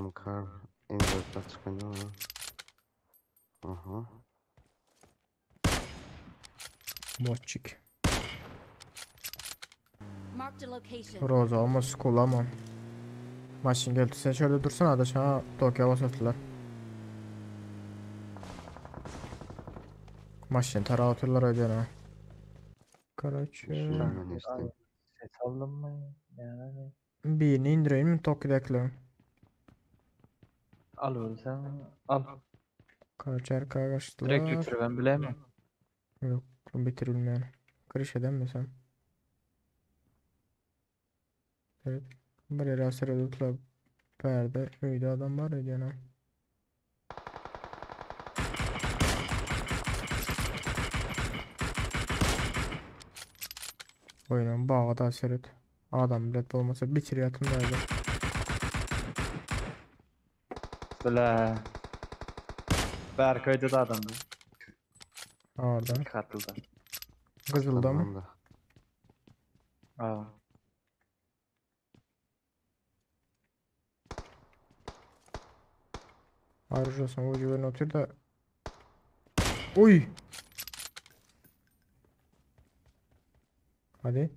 Kar M4 çykan ýok. Aha. Botçik. Marked a location. Roza ama skul ama. Maşyn geldi. Sen şöyle dursana adaş ha. Tokyo basatdylar. Maşyn tara otyrlar öýden ha. Karaçe. Şundan işte. Ses aldın mı? Yani Birini indireyim mi Tokyo'dakilerin? al ölsen al. Karaçe arkaya Direkt kaçtılar. bitir ben bilemem. Yok bitirilmeyen. Kırış edemesem. Evet. Buraya rastgele tutla. Perde öyle adam var ya ha. Oyunun bağı da seret. Adam bilet olmasa bitir yatın da. Bile. Berköy'de de adamdı. Orada. Katıldı. Kızılda mı? Tamam da. Aa. Ayrıca o güven otur da. Uy. Hadi.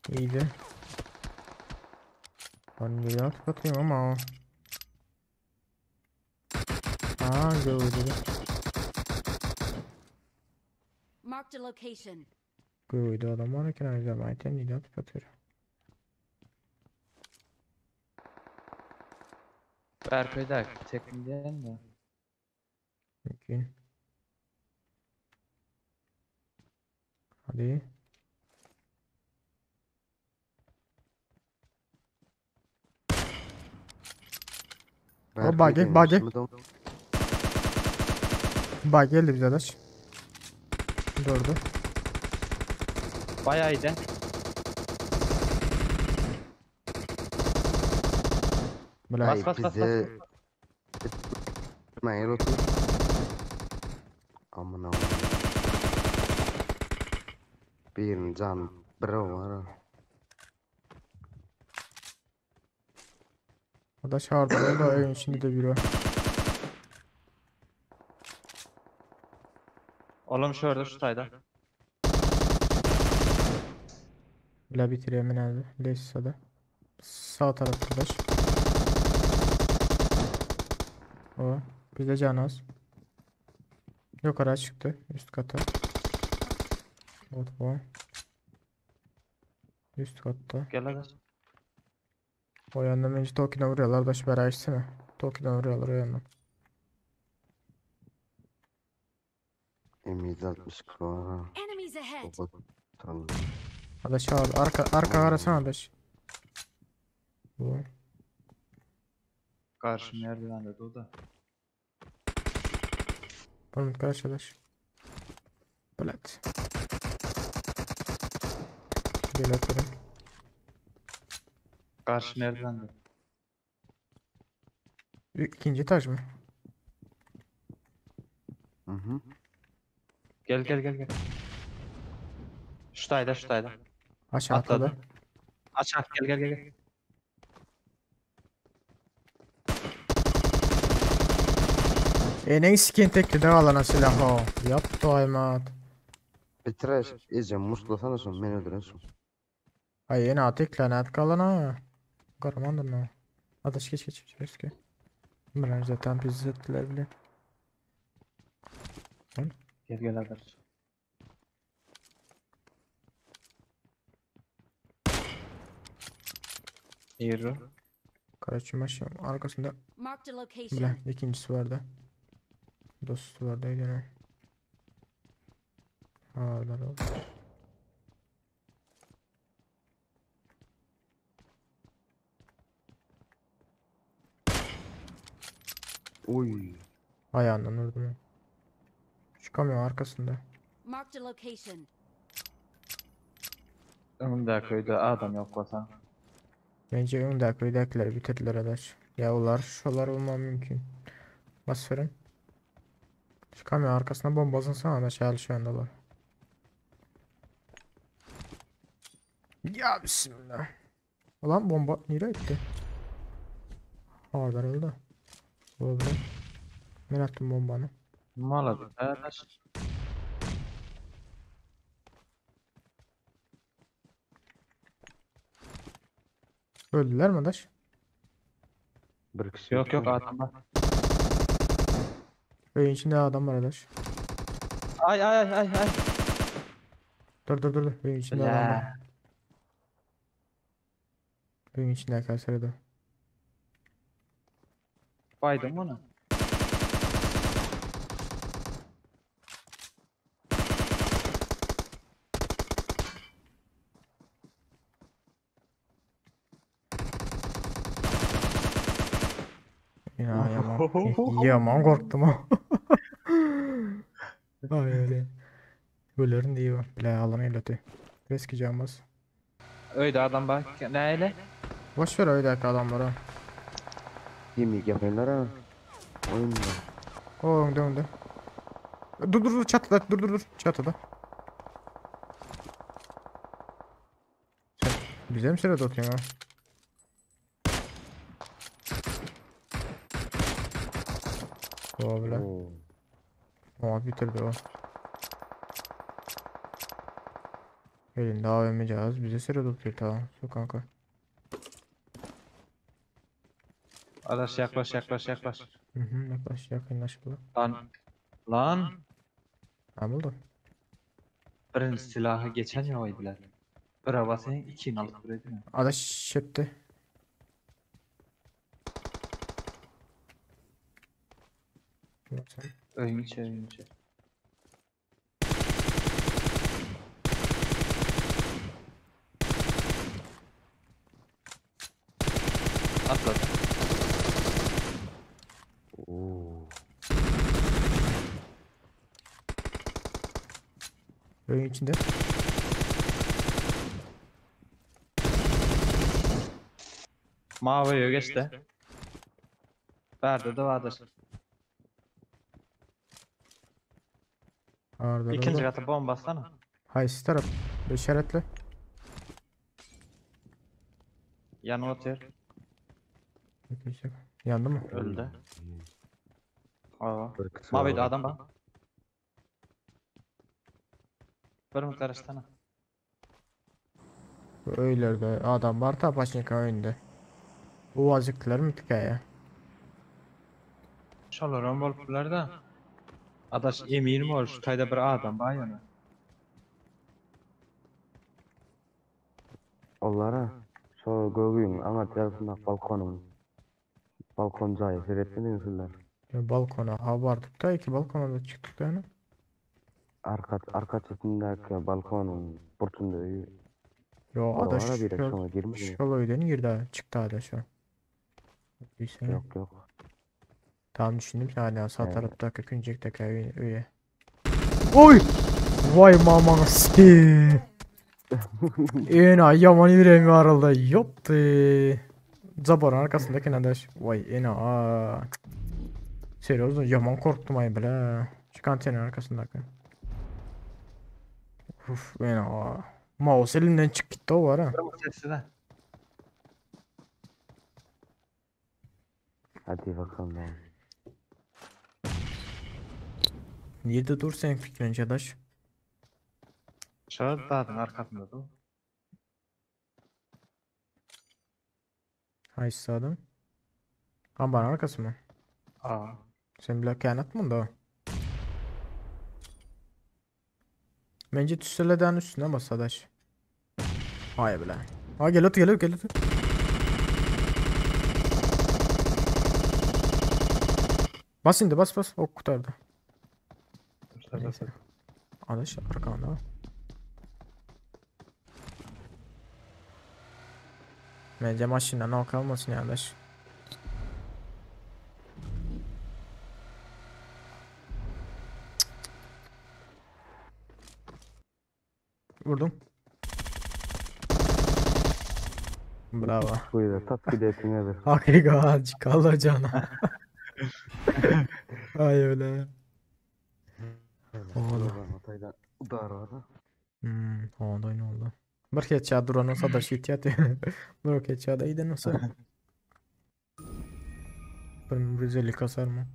İyiydi. Ben geri atıp atayım ama o. Aa gördü. Marked a location. Gördü adam var ki nerede zaten iyi atıp atıyor. Berköy'de tek mi diyen de. Mümkün. Hadi. Berkay bagi, demiş bagi. mi de? Bak geldi bize adaş. Durdu. Bayağı iyiydi. Bula. Bas, bas, bas, bas. Bize Hayır otur. Aman aman. Bir can bro var. Adaş harda da evin içinde de biri var. Oğlum şurada şu tayda. Bula bitiriyor hemen abi. Leysa'da. Sağ tarafta adaş. O. Bizde can az. Yukarı çıktı. Üst kata. Evet bu. Üst katta. Gel hadi. O yandan bence Toki'den vuruyorlar. Adaş beraber içsene. Toki'den vuruyorlar o yandan. M162 var. Enemies ahead. Tamam. Adaş abi arka arka arasana adaş. Bu. Karşı merdivende de o da. Bunu karşı adaş. Bılat. Gel atarım. Karşı merdivende. İkinci etaj mı? Hı hı. Gel gel gel gel. Şu tayda şu tayda. Aşağı Atladı. atladı. Aç aç gel gel gel. gel. E ne skin tekli de alana silah o. Yap toymat. Bitirer. İyice muslasana son beni öldürensin. Ay yine atekle net kalana. Karamandır ne? Adaş geç geç geç geç. Bunlar zaten bizi ettiler bile. Gel gel hadi. Yürü. Karaçı maşım arkasında Marked a location. bile ikincisi vardı. Dostu vardı yine. Ağırlar oldu. Uy. Ayağından vurdum. Çıkamıyor arkasında. Marked a location. Önümde köyde adam yok vatan. Bence ön köydekileri bitirdiler adaş. Ya onlar şolar olma mümkün. Bas fren. Çıkamıyor arkasına bomba sana adaş hali şu andalar. Ya bismillah. Ulan bomba nereye gitti? Ardaryldy. Boldy. Men atdym bombany. Malady adaş. Öldüler mi adaş? Bir kişi Yok yok adam var. Öýün içinde adam var adaş. Ay ay ay ay ay. Dur dur dur dur. Öýün içinde adam var. La. Öýün içinde kasırdı. Baydım onu. Ya yaman. Yaman korktum ha. Ay öyle. Ölerin diye var. Bile alan eleti. Risk canmaz. Öyle adam bak. Neyle? Boş ver öyle adamlara. Yemek yapıyorlar ha. Oyunda. O önde önde. Dur dur dur çatıda dur dur dur çatıda. Sen bize mi sırada oturuyorsun ha? O bile. Oo. O bitirdi o. Elinde AVM cihaz bize sırada oturuyor tamam. Su kanka. Adaş yaklaş yaklaş yaklaş. Hı hı yaklaş yakınlaşıldı. Lan. Lan. Ne oldu? Birinci silahı geçen yavaydılar. Bir havasını ikini alıp buraya değil mi? Adaş şepti. Sen. Öyün içi öyün içi. Atladı. Oo. Öyün içinde. Mavi geçti. Verdi de vardır. Arda İkinci katı bomba atsana. Haysi taraf. İşaretle. Yanına atıyor. Yandı mı? Öldü. Aa. Bir kişi Mavi var. adam bak. Bir miktar istene. Öylerde adam var ta başka önünde. Bu vazikler mi ya? Şalar bolup da. Adaş eminim ol şu tayda bir adam var yana. Onlara şu göğün ana tarafında balkonun. Balkon cayı seyretmedin sizler. Ya balkona ha vardık da iki balkona da çıktık da yani. Arka arka çetindeki balkonun burçunda öýü. Yo adaş Oralara bir şol, sonra girmedi. şol öýden girdi ha, çıktı adaş o. Bilsene. Yok yok. Tamam düşündüm hala sağ Evet. taraftaki küncekteki öyle. öyle. Oy! Vay mamanı sikeyim. Ena yaman yüreğim yarıldı. Yoptu. Zaborun arkasındaki adaş. Vay ena. aa. Seriously yaman korktum ay bile. Şu kantinin arkasındaki. Uf ena. aa. Mouse elimden çık gitti o var ha. Sesi de. Hadi bakalım. lan. Nerede dur sen fikrin adaş? Şu dağın arkasında da. Haysi adam. Ambarın arkası mı? Aa. Sen bile kainat mı da? Bence tüsseleden üstüne bas adaş. Hayır bile. Ha gel otur gel otur gel otur. Bas indi bas bas. Ok kurtardı. Neyse. Adaş arkanda. Bence maşından ok almasın ya adaş. Vurdum. Bravo. Buyur tat gidesin Hakikat kalır cana. Ay öyle. Oldu. Hatay'dan dar var. Oldu ne oldu? Bir headshot duran olsa da şit ýaty. Bir headshot aýdan olsa. 1150 kasar mı?